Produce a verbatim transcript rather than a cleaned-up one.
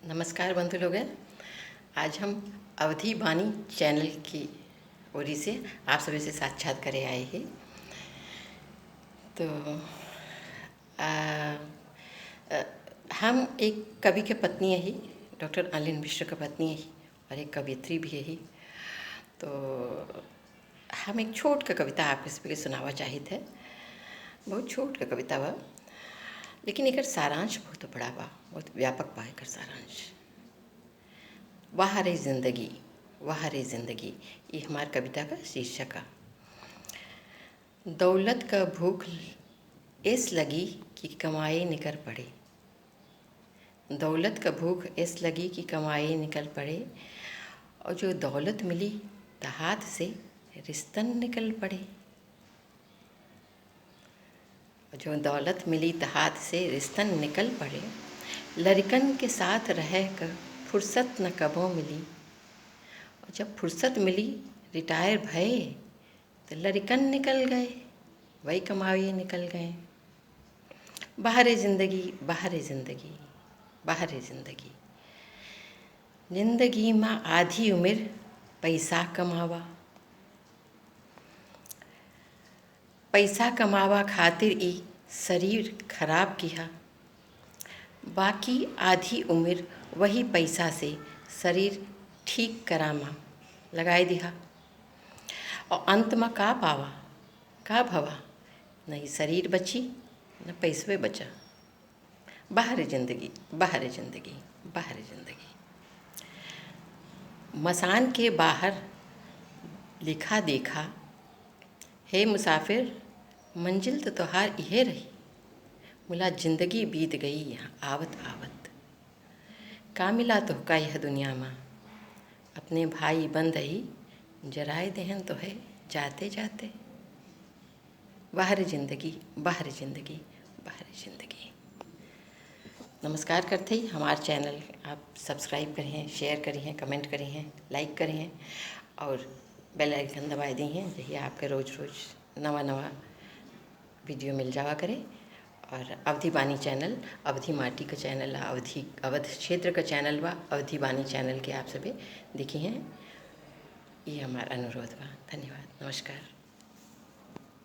नमस्कार बंधु लोगन, आज हम अवधी बानी चैनल की ओरी से आप सभी से साक्षात करे आए ही। तो आ, आ, हम एक कवि के पत्नी ही, डॉक्टर अनिल मिश्र के पत्नी ही और एक कवयित्री भी ही। तो हम एक छोट का कविता आप सभी के सुनावा चाहित है। बहुत छोट का कविता बा, लेकिन एकर सारांश बहुत बड़ा बा, बहुत व्यापक बा एकर सारांश। वाह रे जिंदगी, वाह रे जिंदगी, ये हमार कविता का शीर्षक है। दौलत का भूख एस लगी कि कमाए निकर पड़े। दौलत का भूख एस लगी कि कमाए निकल पड़े। और जो दौलत मिली त हाथ से रिश्तन निकल पड़े। और जो दौलत मिली त हाथ से रिश्तन निकल पड़े। लड़िकन के साथ रहे क फुर्सत न कबो मिली। और जब फुर्सत मिली, रिटायर भए, त लड़िकन निकल गए, वही कमाए निकल गए। वाह रे जिंदगी, वाह रे जिंदगी, वाह रे जिंदगी। जिंदगी मा आधी उमिर पैसा कमावा। पैसा कमावा खातिर ई शरीर खराब किहा। बाकी आधी उमिर वही पैसा से शरीर ठीक करा मा लगाए दिहा। और अंत मा का पावा, का भवा? न ई शरीर बची, न पैसवे बचा। वाह रे जिंदगी, वाह रे जिंदगी, वाह रे जिंदगी। मसान के बाहर लिखा देखा, हे मुसाफिर, मंजिल तो तोहार इहे रही। मुला जिंदगी बीत गई यहाँ आवत आवत। का मिला तोहका यह दुनिया मा? अपने भाई बंद ही जराए देहन तोहे जाते जाते। वाह रे जिंदगी, वाह रे जिंदगी, वाह रे जिंदगी। नमस्कार करते ही हमार चैनल आप सब्सक्राइब करिहें, शेयर करिहें, कमेंट करिहें, लाइक करिहें और बेल आइकन दबाए दिहें, जहिया आपके रोज रोज नवा नवा वीडियो मिल जावा करे। और अवधी बानी चैनल, अवधी माटी का चैनल, अवधी, अवध क्षेत्र का चैनल बा, अवधी बानी चैनल के आप सभी देखिहें, ये हमार अनुरोध बा। धन्यवाद, नमस्कार।